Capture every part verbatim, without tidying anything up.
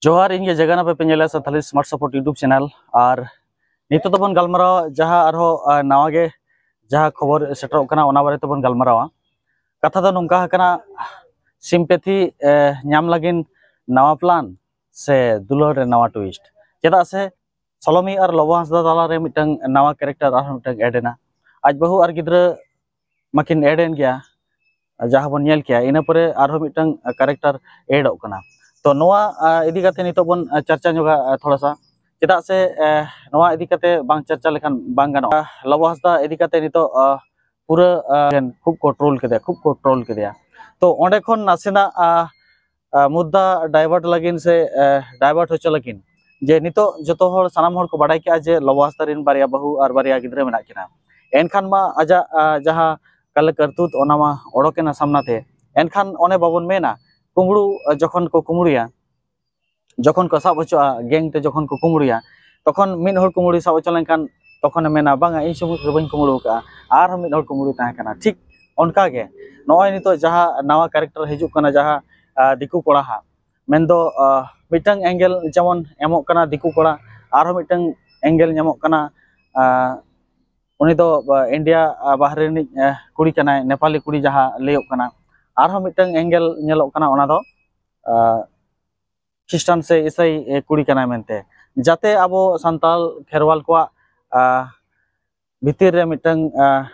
ᱡᱚᱦᱟᱨ, ᱤᱧ ᱜᱮ ᱡᱟᱜᱟᱱᱟ ᱯᱮ ᱯᱮ ᱧᱮᱞᱟ Santali smart support YouTube channel. ᱟᱨ ᱱᱤᱛᱚᱜ ᱫᱚᱵᱚᱱ ᱜᱟᱞᱢᱟᱨᱟᱣᱟ ᱡᱟᱦᱟᱸ ᱟᱨᱦᱚᱸ ᱟᱸ, ᱱᱟᱣᱟ ᱜᱮ ᱡᱟᱦᱟᱸ ᱠᱷᱚᱵᱚᱨ ᱥᱮᱴᱮᱨᱚᱜ ᱠᱟᱱᱟ, ᱚᱱᱟ ᱵᱟᱨᱮ ᱛᱮᱵᱚᱱ ᱜᱟᱞᱢᱟᱨᱟᱣᱟ᱾ ᱠᱟᱛᱷᱟ ᱫᱚ ᱱᱚᱝᱠᱟ ᱟᱠᱟᱱᱟ, ᱥᱤᱢᱯᱮᱛᱷᱤ ᱧᱟᱢ ᱞᱟᱹᱜᱤᱫ ᱱᱟᱣᱟ ᱯᱞᱟᱱ ᱥᱮ ᱫᱩᱞᱟᱹᱲ ᱨᱮ ᱱᱟᱣᱟ ᱴᱩᱭᱤᱥᱴ? ᱪᱮᱫᱟᱜ ᱥᱮ ᱥᱚᱞᱚᱢᱤ ᱟᱨ ᱞᱚᱵᱚ ᱦᱟᱸᱥᱫᱟ ᱛᱟᱞᱟᱨᱮ ᱢᱤᱫᱴᱟᱝ ᱱᱟᱣᱟ ᱠᱮᱨᱮᱠᱴᱟᱨ ᱟᱨᱦᱚᱸ ᱢᱤᱫᱴᱟᱝ ᱮᱰ ᱮᱱᱟ᱾ ᱟᱡ ᱵᱟᱹᱦᱩ ᱟᱨ ᱜᱤᱫᱽᱨᱟᱹ ᱢᱟᱠᱤᱱ ᱮᱰ ᱮᱱ ᱜᱮᱭᱟ, ᱡᱟᱦᱟᱸ ᱵᱚᱱ ᱧᱮᱞ ᱠᱮᱭᱟ᱾ ᱤᱱᱟᱹ ᱯᱚᱨᱮ ᱟᱨᱦᱚᱸ ᱢᱤᱫᱴᱟᱝ ᱠᱮᱨᱮᱠᱴᱟᱨ ᱮᱰᱚᱜ ᱠᱟᱱᱟ᱾ ᱛᱚ ᱱᱚᱣᱟ ᱟᱸ, ᱤᱫᱤ ᱠᱟᱛᱮ ᱱᱤᱛᱚᱜ ᱵᱚᱱ ᱟᱸ, ᱪᱟᱨᱪᱟ ᱧᱚᱜᱟ ᱟᱸ, ᱛᱷᱚᱲᱟ ᱥᱟ᱾ ᱪᱮᱫᱟᱜ ᱥᱮ ᱟᱸ, ᱱᱚᱣᱟ ᱤᱫᱤ ᱠᱟᱛᱮ ᱵᱟᱝ ᱪᱟᱨᱪᱟ ᱞᱮᱠᱷᱟᱱ ᱵᱟᱝ ᱜᱟᱱᱚᱜᱼᱟ᱾ ᱞᱚᱵᱚ ᱦᱟᱸᱥᱫᱟ ᱤᱫᱤ ᱠᱟᱛᱮ ᱱᱤᱛᱚᱜ ᱟᱸ, ᱯᱩᱨᱟᱹ ᱟᱸ, ᱠᱷᱩᱵ ᱠᱚ ᱴᱨᱳᱞ ᱠᱮᱫᱮᱭᱟ, ᱠᱷᱩᱵ ᱠᱚ ᱴᱨᱳᱞ ᱠᱮᱫᱮᱭᱟ᱾ ᱛᱚ ᱚᱸᱰᱮ ᱠᱷᱚᱱ ᱱᱟᱥᱮᱱᱟᱜ ᱟᱸ, ᱟᱸ, ᱢᱩᱫᱽᱫᱟ ᱰᱟᱭᱵᱷᱟᱨᱴ ᱞᱟᱹᱜᱤᱫ ᱥᱮ ᱟᱸ, ᱰᱟᱭᱵᱷᱟᱨᱴ ᱦᱚᱪᱚ ᱞᱟᱹᱜᱤᱫ, ᱡᱮ ᱱᱤᱛᱚᱜ ᱡᱚᱛᱚ ᱦᱚᱲ, ᱥᱟᱱᱟᱢ ᱦᱚᱲ ᱠᱚ ᱵᱟᱰᱟᱭ ᱠᱮᱜᱼᱟ ᱡᱮ ᱞᱚᱵᱚ ᱦᱟᱸᱥᱫᱟ ᱨᱮᱱ ᱵᱟᱨᱭᱟ ᱵᱟᱹᱦᱩ ᱟᱨ ᱵᱟᱨᱭᱟ ᱜᱤᱫᱽᱨᱟᱹ ᱢᱮᱱᱟᱜ ᱠᱤᱱᱟ᱾ ᱮᱱᱠᱷᱟᱱ ᱢᱟ ᱟᱡᱟᱜ ᱟᱸ, ᱡᱟᱦᱟᱸ ᱠᱟᱞᱮ ᱠᱟᱨᱛᱩᱛ, ᱚᱱᱟ ᱢᱟ ᱚᱰᱚᱠᱮᱱᱟ ᱥᱟᱢᱱᱟ ᱛᱮ᱾ ᱮᱱᱠᱷᱟᱱ ᱚᱱᱮ ᱵᱟᱵᱚᱱ ᱢᱮᱱᱟ, ᱠᱩᱢᱵᱽᱲᱩ ᱟᱸ, ᱡᱚᱠᱷᱚᱱ ᱠᱚ ᱠᱩᱢᱵᱽᱲᱩᱭᱟ, ᱡᱚᱠᱷᱚᱱ ᱠᱚ ᱥᱟᱵ ᱦᱚᱪᱚᱜᱼᱟ, ᱜᱮᱝ ᱛᱮ ᱡᱚᱠᱷᱚᱱ ᱠᱚ ᱠᱩᱢᱵᱽᱲᱩᱭᱟ, ᱛᱚᱠᱷᱚᱱ ᱢᱤᱫ ᱦᱚᱲ ᱠᱩᱢᱵᱽᱲᱩᱭ ᱥᱟᱵ ᱦᱚᱪᱚ ᱞᱮᱱᱠᱷᱟᱱ ᱛᱚᱠᱷᱚᱱᱮ ᱢᱮᱱᱟ, "ᱵᱟᱝᱟ, ᱤᱧ ᱥᱩᱢᱩᱝ ᱫᱚ ᱵᱟᱹᱧ ᱠᱩᱢᱵᱽᱲᱩ ᱟᱠᱟᱫᱼᱟ, ᱟᱨᱦᱚᱸ ᱢᱤᱫ ᱦᱚᱲ ᱠᱩᱢᱵᱽᱲᱩᱭ ᱛᱟᱦᱮᱸ ᱠᱟᱱᱟ᱾" ᱴᱷᱤᱠ ᱚᱱᱠᱟ ᱜᱮ ᱱᱚᱜᱼᱚᱭ ᱱᱤᱛᱚᱜ ᱡᱟᱦᱟᱸ ᱱᱟᱣᱟ ᱠᱮᱨᱮᱠᱴᱟᱨ ᱦᱤᱡᱩᱜ ᱠᱟᱱᱟ, ᱡᱟᱦᱟᱸ ᱟᱸ, ᱫᱤᱠᱩ ᱠᱚᱲᱟ ᱦᱟᱸᱜ, ᱢᱮᱱᱫᱚ ᱟᱸ, ᱢᱤᱫᱴᱟᱝ ᱮᱝᱜᱮᱞ ᱡᱮᱢᱚᱱ ᱮᱢᱚᱜ ᱠᱟᱱᱟ ᱫᱤᱠᱩ ᱠᱚᱲᱟ, ᱟᱨᱦᱚᱸ ᱢᱤᱫᱴᱟᱝ ᱮᱝᱜᱮᱞ ᱧᱟᱢᱚᱜ ᱠᱟᱱᱟ ᱟᱸ, ᱩᱱᱤ ᱫᱚ ᱟᱸ, ᱤᱱᱰᱤᱭᱟ ᱟᱸ, ᱵᱟᱦᱨᱮ ᱨᱤᱱᱤᱡ ᱟᱸ, ᱠᱩᱲᱤ ᱠᱟᱱᱟᱭ, ᱱᱮᱯᱟᱞᱤ ᱠᱩᱲᱤ ᱡᱟᱦᱟᱸ ᱞᱟᱹᱭᱚᱜ ᱠᱟᱱᱟ᱾ ᱟᱨᱦᱚᱸ ᱢᱤᱫᱴᱟᱝ ᱮᱝᱜᱮᱞ ᱧᱮᱞᱚᱜ ᱠᱟᱱᱟ, ᱚᱱᱟ ᱫᱚ ᱟᱸ, ᱠᱷᱨᱤᱥᱴᱟᱱ ᱥᱮ ᱤᱥᱟᱹᱭ ᱮ, ᱠᱩᱲᱤ ᱠᱟᱱᱟᱭ ᱢᱮᱱᱛᱮ, ᱡᱟᱛᱮ ᱟᱵᱚ ᱥᱟᱱᱛᱟᱲ ᱠᱷᱮᱨᱣᱟᱞ ᱠᱚᱣᱟᱜ ᱟᱸ, ᱵᱷᱤᱛᱤᱨ ᱨᱮ ᱢᱤᱫᱴᱟᱝ ᱟᱸ,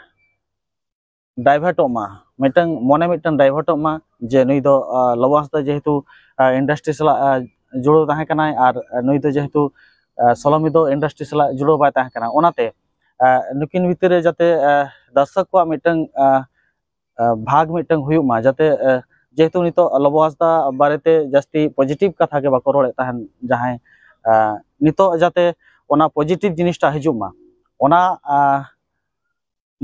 ᱰᱟᱭᱵᱷᱟᱨᱴᱚᱜ ᱢᱟ, ᱢᱤᱫᱴᱟᱝ ᱢᱚᱱᱮ ᱢᱤᱫᱴᱟᱝ ᱰᱟᱭᱵᱷᱟᱨᱴᱚᱜ ᱢᱟ, ᱡᱮ ᱱᱩᱭ ᱫᱚ ᱟᱸ, ᱞᱚᱵᱚ ᱦᱟᱸᱥᱫᱟ ᱡᱮᱦᱮᱛᱩ ᱟᱸ, ᱤᱱᱰᱟᱥᱴᱨᱤ ᱥᱟᱞᱟᱜ ᱟᱸ, ᱡᱩᱲᱟᱹᱣ ᱛᱟᱦᱮᱸ ᱠᱟᱱᱟᱭ, ᱟᱨ ᱱᱩᱭ ᱫᱚ ᱡᱮᱦᱮᱛᱩ ᱟᱸ, ᱥᱚᱞᱚᱢᱤ ᱫᱚ ᱤᱱᱰᱟᱥᱴᱨᱤ ᱥᱟᱞᱟᱜ ᱡᱩᱲᱟᱹᱣ ᱵᱟᱭ ᱛᱟᱦᱮᱸ ᱠᱟᱱᱟ᱾ ᱚᱱᱟᱛᱮ ᱟᱸ, ᱱᱩᱠᱤᱱ ᱵᱷᱤᱛᱤᱨ ᱨᱮ ᱡᱟᱛᱮ ᱟᱸ, ᱫᱚᱨᱥᱚᱠ ᱠᱚᱣᱟᱜ ᱢᱤᱫᱴᱟᱝ ᱟᱸ, ᱟᱸ, ᱵᱷᱟᱜᱽ ᱢᱤᱫᱴᱟᱝ ᱦᱩᱭᱩᱜ ᱢᱟ, ᱡᱟᱛᱮ ᱟᱸ, ᱡᱮᱦᱮᱛᱩ ᱱᱤᱛᱚᱜ ᱞᱚᱵᱚ ᱦᱟᱸᱥᱫᱟ ᱵᱟᱨᱮᱛᱮ ᱡᱟᱹᱥᱛᱤ ᱯᱚᱡᱤᱴᱤᱵᱷ ᱠᱟᱛᱷᱟ ᱜᱮ ᱵᱟᱠᱚ ᱨᱚᱲᱮᱫ ᱛᱟᱦᱮᱱ, ᱡᱟᱦᱟᱸᱭ ᱟᱸ, ᱱᱤᱛᱚᱜ ᱡᱟᱛᱮ ᱚᱱᱟ ᱯᱚᱡᱤᱴᱤᱵᱷ ᱡᱤᱱᱤᱥᱴᱟ ᱦᱤᱡᱩᱜ ᱢᱟ, ᱚᱱᱟ ᱟᱸ,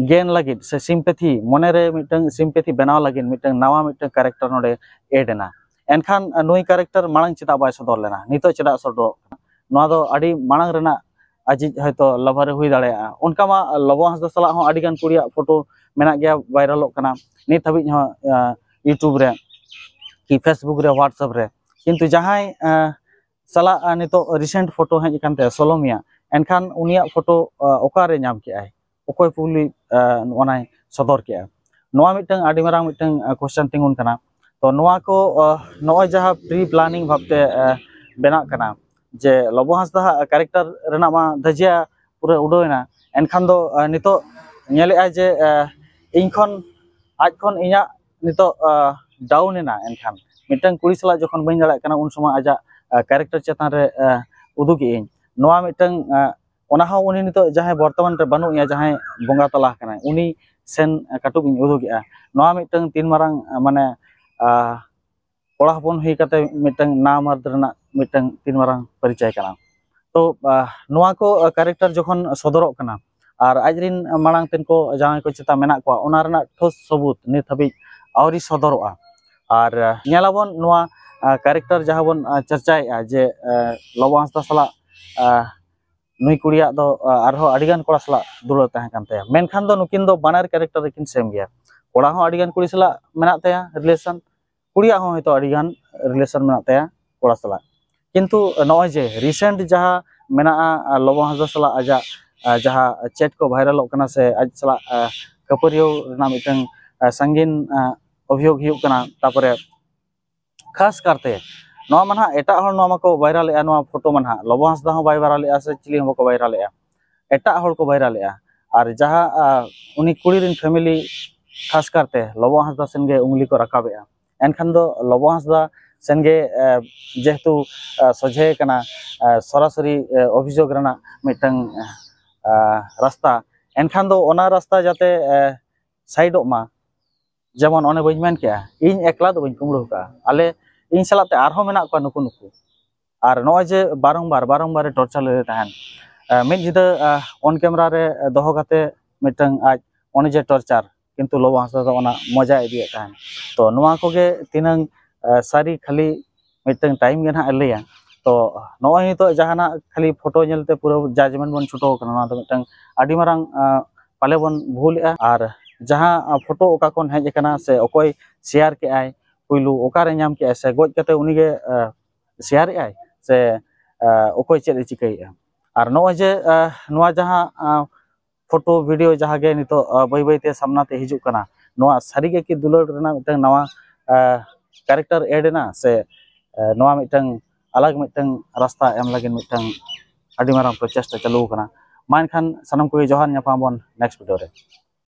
ᱜᱮᱱ ᱞᱟᱹᱜᱤᱫ ᱥᱮ ᱥᱤᱢᱯᱮᱛᱷᱤ, ᱢᱚᱱᱮᱨᱮ ᱢᱤᱫᱴᱟᱝ ᱥᱤᱢᱯᱮᱛᱷᱤ ᱵᱮᱱᱟᱣ ᱞᱟᱹᱜᱤᱫ ᱢᱤᱫᱴᱟᱝ ᱱᱟᱣᱟ ᱢᱤᱫᱴᱟᱝ ᱠᱮᱨᱮᱠᱴᱟᱨ ᱱᱚᱰᱮ ᱮᱰ ᱮᱱᱟ᱾ ᱮᱱᱠᱷᱟᱱ ᱱᱩᱭ ᱠᱮᱨᱮᱠᱴᱟᱨ ᱢᱟᱲᱟᱝ ᱪᱮᱫᱟᱜ ᱵᱟᱭ ᱥᱚᱫᱚᱨ ᱞᱮᱱᱟ, ᱱᱤᱛᱚᱜ ᱪᱮᱫᱟᱜ ᱥᱚᱫᱚᱨᱚᱜ ᱠᱟᱱᱟ? ᱱᱚᱣᱟ ᱫᱚ ᱟᱹᱰᱤ ᱢᱟᱲᱟᱝ ᱨᱮᱱᱟᱜ ᱟᱡᱤᱡ ᱦᱚᱭᱛᱚ ᱞᱟᱵᱷᱟᱨᱮ ᱦᱩᱭ ᱫᱟᱲᱮᱭᱟᱜᱼᱟ᱾ ᱚᱱᱠᱟ ᱢᱟ ᱞᱚᱵᱚ ᱦᱟᱸᱥᱫᱟ ᱥᱟᱞᱟᱜ ᱦᱚᱸ ᱟᱹᱰᱤ ᱜᱟᱱ ᱠᱩᱲᱤᱭᱟᱜ ᱯᱷᱳᱴᱳ ᱢᱮᱱᱟᱜ ᱜᱮᱭᱟ, ᱵᱷᱟᱭᱨᱟᱞᱚᱜ ᱠᱟᱱᱟ ᱱᱤᱛ ᱦᱟᱹᱵᱤᱡ ᱦᱚᱸ, ᱟᱸ, YouTube ᱨᱮ ᱠᱤ Facebook ᱨᱮ, WhatsApp ᱨᱮ᱾ ᱠᱤᱱᱛᱩ ᱡᱟᱦᱟᱸᱭ ᱟᱸ, ᱥᱟᱞᱟᱜ ᱱᱤᱛᱚᱜ ᱨᱤᱥᱮᱱᱴ ᱯᱷᱳᱴᱳ ᱦᱮᱡ ᱟᱠᱟᱱ ᱛᱟᱭᱟ ᱥᱳᱞᱳ ᱢᱤᱭᱟ, ᱮᱱᱠᱷᱟᱱ ᱩᱱᱤᱭᱟᱜ ᱯᱷᱳᱴᱳ ᱚᱠᱟᱨᱮ ᱧᱟᱢ ᱠᱮᱜᱼᱟᱭ, ᱚᱠᱚᱭ ᱯᱩᱭᱞᱩ ᱚᱱᱟᱭ ᱥᱚᱫᱚᱨ ᱠᱮᱜᱼᱟ? ᱱᱚᱣᱟ ᱢᱤᱫᱴᱟᱝ ᱟᱹᱰᱤ ᱢᱟᱨᱟᱝ ᱢᱤᱫᱴᱟᱝ ᱠᱚᱥᱪᱮᱱ ᱛᱤᱸᱜᱩᱱ ᱠᱟᱱᱟ᱾ ᱛᱚ ᱱᱚᱣᱟ ᱠᱚ ᱱᱚᱜᱼᱚᱭ ᱡᱟᱦᱟᱸ ᱯᱨᱤ ᱯᱞᱟᱱᱤᱝ ᱵᱷᱟᱵᱛᱮ ᱵᱮᱱᱟᱜ ᱠᱟᱱᱟ, ᱡᱮ ᱞᱚᱵᱚ ᱦᱟᱸᱥᱫᱟ ᱦᱟᱜ ᱠᱮᱨᱮᱠᱴᱟᱨ ᱨᱮᱱᱟᱜ ᱢᱟ ᱫᱷᱟᱹᱡᱤᱭᱟ ᱯᱩᱨᱟᱹ ᱩᱰᱟᱹᱣ ᱮᱱᱟ, ᱮᱱᱠᱷᱟᱱ ᱫᱚ ᱱᱤᱛᱚᱜ ᱧᱮᱞᱮᱜᱼᱟᱭ ᱡᱮ ᱤᱧ ᱠᱷᱚᱱ, ᱟᱡ ᱠᱷᱚᱱ ᱤᱧᱟᱹᱜ ᱱᱤᱛᱚᱜ ᱰᱟᱣᱩᱱ ᱮᱱᱟ᱾ ᱮᱱᱠᱷᱟᱱ ᱢᱤᱫᱴᱟᱝ ᱠᱩᱲᱤ ᱥᱟᱞᱟᱜ ᱡᱚᱠᱷᱚᱱ ᱵᱟᱹᱧ ᱫᱟᱲᱮᱭᱟᱜ ᱠᱟᱱᱟ, ᱩᱱ ᱥᱚᱢᱚᱭ ᱟᱡᱟᱜ ᱠᱮᱨᱮᱠᱴᱟᱨ ᱪᱮᱛᱟᱱ ᱨᱮ ᱩᱫᱩᱜᱮᱜ ᱟᱹᱧ᱾ ᱱᱚᱣᱟ ᱢᱤᱫᱴᱟᱝ ᱚᱱᱟ ᱦᱚᱸ ᱩᱱᱤ ᱱᱤᱛᱚᱜ ᱡᱟᱦᱟᱸᱭ ᱵᱚᱨᱛᱚᱢᱟᱱ ᱨᱮ ᱵᱟᱹᱱᱩᱜ ᱮᱭᱟ, ᱡᱟᱦᱟᱸᱭ ᱵᱚᱸᱜᱟ ᱛᱟᱞᱟ ᱟᱠᱟᱱᱟᱭ, ᱩᱱᱤ ᱥᱮᱱ ᱠᱟᱹᱴᱩᱵ ᱤᱧ ᱩᱫᱩᱜᱮᱜᱼᱟ᱾ ᱱᱚᱣᱟ ᱢᱤᱫᱴᱟᱝ ᱛᱤᱱ ᱢᱟᱨᱟᱝ ᱢᱟᱱᱮ ᱠᱚᱲᱟ ᱦᱚᱯᱚᱱ ᱦᱩᱭ ᱠᱟᱛᱮ ᱢᱤᱫᱴᱟᱝ ᱱᱟᱢᱟᱨᱫ ᱨᱮᱱᱟᱜ ᱢᱤᱫᱴᱟᱝ ᱛᱤᱱ ᱢᱟᱨᱟᱝ ᱯᱚᱨᱤᱪᱚᱭ ᱠᱟᱱᱟ᱾ ᱛᱚ ᱱᱚᱣᱟ ᱠᱚ ᱠᱮᱨᱮᱠᱴᱟᱨ ᱡᱚᱠᱷᱚᱱ ᱥᱚᱫᱚᱨᱚᱜ ᱠᱟᱱᱟ ᱟᱨ ᱟᱡᱨᱤᱱ ᱢᱟᱲᱟᱝ ᱛᱮᱱ ᱠᱚ ᱡᱟᱦᱟᱸᱭ ᱠᱚ ᱪᱮᱛᱟᱱ ᱢᱮᱱᱟᱜ ᱠᱚᱣᱟ, ᱚᱱᱟ ᱨᱮᱱᱟᱜ ᱴᱷᱳᱥ ᱥᱟᱹᱵᱩᱛ ᱱᱤᱛ ᱦᱟᱹᱵᱤᱡ ᱟᱹᱣᱨᱤ ᱥᱚᱫᱚᱨᱚᱜᱼᱟ᱾ ᱟᱨ ᱧᱮᱞᱟᱵᱚᱱ ᱱᱚᱣᱟ ᱠᱮᱨᱮᱠᱴᱟᱨ ᱡᱟᱦᱟᱸ ᱵᱚᱱ ᱪᱟᱨᱪᱟᱭᱮᱫᱼᱟ ᱡᱮ ᱞᱚᱵᱚ ᱦᱟᱸᱥᱫᱟ ᱥᱟᱞᱟᱜ ᱱᱩᱭ ᱠᱩᱲᱤᱭᱟᱜ ᱫᱚ ᱟᱨᱦᱚᱸ ᱟᱹᱰᱤᱜᱟᱱ ᱠᱚᱲᱟ ᱥᱟᱞᱟᱜ ᱫᱩᱞᱟᱹᱲ ᱛᱟᱦᱮᱸ ᱠᱟᱱ ᱛᱟᱭᱟ, ᱢᱮᱱᱠᱷᱟᱱ ᱫᱚ ᱱᱩᱠᱤᱱ ᱫᱚ ᱵᱟᱱᱟᱨ ᱠᱮᱨᱮᱠᱴᱟᱨ ᱨᱮᱠᱤᱱ ᱥᱮᱢ ᱜᱮᱭᱟ᱾ ᱠᱚᱲᱟ ᱦᱚᱸ ᱟᱹᱰᱤᱜᱟᱱ ᱠᱩᱲᱤ ᱥᱟᱞᱟᱜ ᱢᱮᱱᱟᱜ ᱛᱟᱭᱟ ᱨᱤᱞᱮᱥᱚᱱ, ᱠᱩᱲᱤᱭᱟᱜ ᱦᱚᱸ ᱦᱚᱭᱛᱳ ᱟᱹᱰᱤᱜᱟᱱ ᱨᱤᱞᱮᱥᱚᱱ ᱢᱮᱱᱟᱜ ᱛᱟᱭᱟ ᱠᱚᱲᱟ ᱥᱟᱞᱟᱜ᱾ ᱠᱤᱱᱛᱩ ᱱᱚᱜᱼᱚᱭ ᱡᱮ ᱨᱤᱥᱮᱱᱴ ᱡᱟᱦᱟᱸ ᱢᱮᱱᱟᱜᱼᱟ ᱞᱚᱵᱚ ᱦᱟᱸᱥᱫᱟ ᱥᱟᱞᱟᱜ ᱟᱡᱟᱜ ᱡᱟᱦᱟᱸ ᱪᱮᱴ ᱠᱚ ᱵᱷᱟᱭᱨᱟᱞᱚᱜ ᱠᱟᱱᱟ ᱥᱮ ᱟᱡ ᱥᱟᱞᱟᱜ ᱠᱷᱟᱹᱯᱟᱹᱨᱤᱭᱟᱹᱣ ᱨᱮᱱᱟᱜ ᱢᱤᱫᱴᱟᱝ ᱥᱟᱸᱜᱤᱱ ᱚᱵᱷᱤᱭᱳᱜᱽ ᱦᱩᱭᱩᱜ ᱠᱟᱱᱟ, ᱛᱟᱨᱯᱚᱨᱮ ᱠᱷᱟᱥ ᱠᱟᱨᱛᱮ ᱱᱚᱣᱟ ᱢᱟ ᱱᱟᱦᱟᱜ ᱮᱴᱟᱜ ᱦᱚᱲ ᱱᱚᱣᱟ ᱢᱟᱠᱚ ᱵᱷᱟᱭᱨᱟᱞᱮᱜᱼᱟ, ᱱᱚᱣᱟ ᱯᱷᱳᱴᱳ ᱢᱟ ᱱᱟᱦᱟᱜ ᱞᱚᱵᱚ ᱦᱟᱸᱥᱫᱟ ᱦᱚᱸ ᱵᱟᱭ ᱵᱷᱟᱭᱨᱟᱞᱮᱜᱼᱟ ᱥᱮ ᱪᱤᱞᱤ ᱦᱚᱸ ᱵᱟᱠᱚ ᱵᱷᱟᱭᱨᱟᱞᱮᱜᱼᱟ, ᱮᱴᱟᱜ ᱦᱚᱲ ᱠᱚ ᱵᱷᱟᱭᱨᱟᱞᱮᱜᱼᱟ᱾ ᱟᱨ ᱡᱟᱦᱟᱸ ᱩᱱᱤ ᱠᱩᱲᱤ ᱨᱮᱱ ᱯᱷᱮᱢᱮᱞᱤ ᱠᱷᱟᱥ ᱠᱟᱨᱛᱮ ᱞᱚᱵᱚ ᱦᱟᱸᱥᱫᱟ ᱥᱮᱱ ᱜᱮ ᱩᱝᱞᱤ ᱠᱚ ᱨᱟᱠᱟᱵᱮᱜᱼᱟ᱾ ᱮᱱᱠᱷᱟᱱ ᱫᱚ ᱞᱚᱵᱚ ᱦᱟᱸᱥᱫᱟ ᱥᱮᱱ ᱜᱮ ᱡᱮᱦᱮᱛᱩ ᱥᱚᱡᱷᱮ ᱠᱟᱱᱟ ᱥᱚᱨᱟᱥᱚᱨᱤ ᱚᱵᱷᱤᱡᱳᱜᱽ ᱨᱮᱱᱟᱜ ᱢᱤᱫᱴᱟᱝ ᱨᱟᱥᱛᱟ, ᱮᱱᱠᱷᱟᱱ ᱫᱚ ᱚᱱᱟ ᱨᱟᱥᱛᱟ ᱡᱟᱛᱮ ᱥᱟᱭᱤᱰᱚᱜ ᱢᱟ᱾ ᱡᱮᱢᱚᱱ ᱚᱱᱮ ᱵᱟᱹᱧ ᱢᱮᱱ ᱠᱮᱜᱼᱟ, ᱤᱧ ᱮᱠᱞᱟ ᱫᱚ ᱵᱟᱹᱧ ᱠᱩᱢᱵᱽᱲᱩ ᱟᱠᱟᱫᱼᱟ, ᱟᱞᱮ, ᱤᱧ ᱥᱟᱞᱟᱜ ᱛᱮ ᱟᱨᱦᱚᱸ ᱢᱮᱱᱟᱜ ᱠᱚᱣᱟ ᱱᱩᱠᱩ ᱱᱩᱠᱩ᱾ ᱟᱨ ᱱᱚᱜᱼᱚᱭ ᱡᱮ ᱵᱟᱨᱚᱝᱵᱟᱨ ᱵᱟᱨᱚᱝᱵᱟᱨᱮ ᱴᱚᱨᱪᱟᱨ ᱞᱮᱫᱮ ᱛᱟᱦᱮᱸᱱ, ᱢᱤᱫ ᱧᱤᱫᱟᱹ ᱚᱱ ᱠᱮᱢᱮᱨᱟ ᱨᱮ ᱫᱚᱦᱚ ᱠᱟᱛᱮ ᱢᱤᱫᱴᱟᱝ ᱟᱡ ᱚᱱᱮ ᱡᱮ ᱴᱚᱨᱪᱟᱨ, ᱠᱤᱱᱛᱩ ᱞᱚᱵᱚ ᱦᱟᱸᱥᱫᱟ ᱫᱚ ᱚᱱᱟ ᱢᱚᱡᱟᱭ ᱤᱫᱤᱭᱮᱫ ᱛᱟᱦᱮᱸᱱ᱾ ᱛᱚ ᱱᱚᱣᱟ ᱠᱚᱜᱮ ᱛᱤᱱᱟᱹᱝ ᱥᱟᱹᱨᱤ ᱠᱷᱟᱹᱞᱤ ᱢᱤᱫᱴᱟᱝ ᱴᱟᱭᱤᱢ ᱜᱮ ᱱᱟᱦᱟᱜ ᱮ ᱞᱟᱹᱭᱟ᱾ ᱛᱚ ᱱᱚᱜᱼᱚᱭ ᱱᱤᱛᱚᱜ ᱡᱟᱦᱟᱱᱟᱜ ᱠᱷᱟᱹᱞᱤ ᱯᱷᱳᱴᱳ ᱧᱮᱞᱛᱮ ᱯᱩᱨᱟᱹ ᱡᱟᱡᱽᱢᱮᱱᱴ ᱵᱚᱱ ᱪᱷᱩᱴᱟᱹᱣ ᱠᱟᱱᱟ, ᱱᱚᱣᱟ ᱫᱚ ᱢᱤᱫᱴᱟᱝ ᱟᱹᱰᱤ ᱢᱟᱨᱟᱝ ᱯᱟᱞᱮ ᱵᱚᱱ ᱵᱷᱩᱞᱮᱜᱼᱟ᱾ ᱟᱨ ᱡᱟᱦᱟᱸ ᱯᱷᱳᱴᱳ ᱚᱠᱟ ᱠᱷᱚᱱ ᱦᱮᱡ ᱟᱠᱟᱱᱟ ᱥᱮ ᱚᱠᱚᱭ ᱥᱮᱭᱟᱨ ᱠᱮᱜᱼᱟᱭ, ᱯᱩᱭᱞᱩ ᱚᱠᱟᱨᱮ ᱧᱟᱢ ᱠᱮᱜᱼᱟᱭ ᱥᱮ ᱜᱚᱡ ᱠᱟᱛᱮ ᱩᱱᱤᱜᱮ ᱥᱮᱭᱟᱨᱮᱜᱼᱟᱭ ᱥᱮ ᱚᱠᱚᱭ ᱪᱮᱫ ᱮ ᱪᱤᱠᱟᱹᱭᱮᱫᱼᱟ᱾ ᱟᱨ ᱱᱚᱜᱼᱚᱭ ᱡᱮ ᱱᱚᱣᱟ ᱡᱟᱦᱟᱸ ᱯᱷᱳᱴᱳ ᱵᱷᱤᱰᱤᱭᱳ ᱡᱟᱦᱟᱸ ᱜᱮ ᱱᱤᱛᱚᱜ ᱵᱟᱹᱭ ᱵᱟᱹᱭ ᱛᱮ ᱥᱟᱢᱱᱟ ᱛᱮ ᱦᱤᱡᱩᱜ ᱠᱟᱱᱟ, ᱱᱚᱣᱟ ᱥᱟᱹᱨᱤ ᱜᱮ ᱠᱤ ᱫᱩᱞᱟᱹᱲ ᱨᱮᱱᱟᱜ ᱢᱤᱫᱴᱟᱝ ᱱᱟᱣᱟ ᱠᱮᱨᱮᱠᱴᱟᱨ ᱮᱰ ᱮᱱᱟ, ᱥᱮ ᱱᱚᱣᱟ ᱢᱤᱫᱴᱟᱝ ᱟᱞᱟᱜᱽ ᱢᱤᱫᱴᱟᱝ ᱨᱟᱥᱛᱟ ᱮᱢ ᱞᱟᱹᱜᱤᱫ ᱢᱤᱫᱴᱟᱝ ᱟᱹᱰᱤ ᱢᱟᱨᱟᱝ ᱯᱨᱚᱪᱮᱥᱴᱟ ᱪᱟᱹᱞᱩ ᱟᱠᱟᱱᱟ? ᱢᱟ ᱮᱱᱠᱷᱟᱱ ᱥᱟᱱᱟᱢ ᱠᱚᱜᱮ ᱡᱚᱦᱟᱨ, ᱧᱟᱯᱟᱢ ᱟᱵᱚᱱ ᱱᱮᱠᱥᱴ ᱵᱷᱤᱰᱤᱭᱳ ᱨᱮ᱾